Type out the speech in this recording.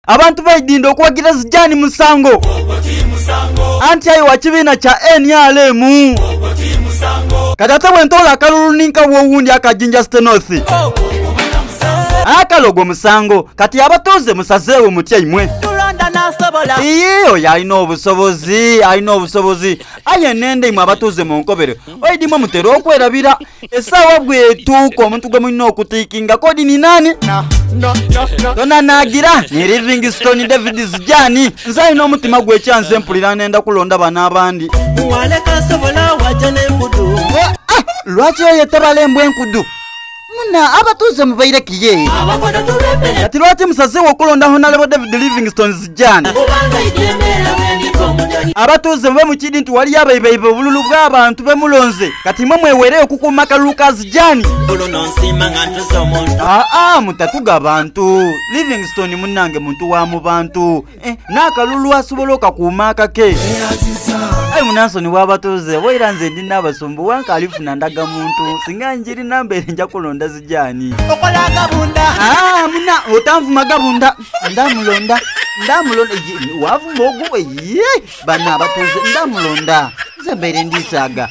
Abantu baidhindha okuwagira Zijani Musango anti aye wa kibiina kya nrm. Kati ate bwentoola akalulu ni nkawa owundi aka Jinja City North. Kale ogwo musango. Kati abatuuze musazeewo mutya imwe? Iyii oyo alina obusobozi, alina obusobozi. Aye nenda imwe abatuuze munkobere, oidhi imwe mutera okwerabira. Esaawa bw'etuuka omuntu gwe mulina okutiikinga kodi ni naani? Tonanaagira ni Livingstone David Zijani. Nze aye n'omutima gwekya nze mpulira nenda kulonda bano abandi. Lwaki oyeta bale embwa enkudu? Muna abatuuze mubaire ki ye? Kati lwaki musazeewo okulonda Honalebo David Livingstone Zijani? Abatuuze mube mukidi nti waliyo abaibaiba obululu bw'abantu be mulonze. Kati imwe mweweereyo okukuuma akalulu ka Zijani. Aa, mutatuga bantu. Livingstone munange muntu wa mu bantu. Eh, n'akalulu asobola okakuuma akake. Aye munansonyiwa abatuuze, waira nze ndi Nabasumbuwa nkaali funa ndagamuntu. Singa njirina mbaire nja kulonda Zijani. Aa, muna, otanvuma Gabunda. Ndamulonda, ndamulonda. Ye, wavuma ogwo, ye, bano abatuuze ndamulonda. Nze mbaire ndi saaga.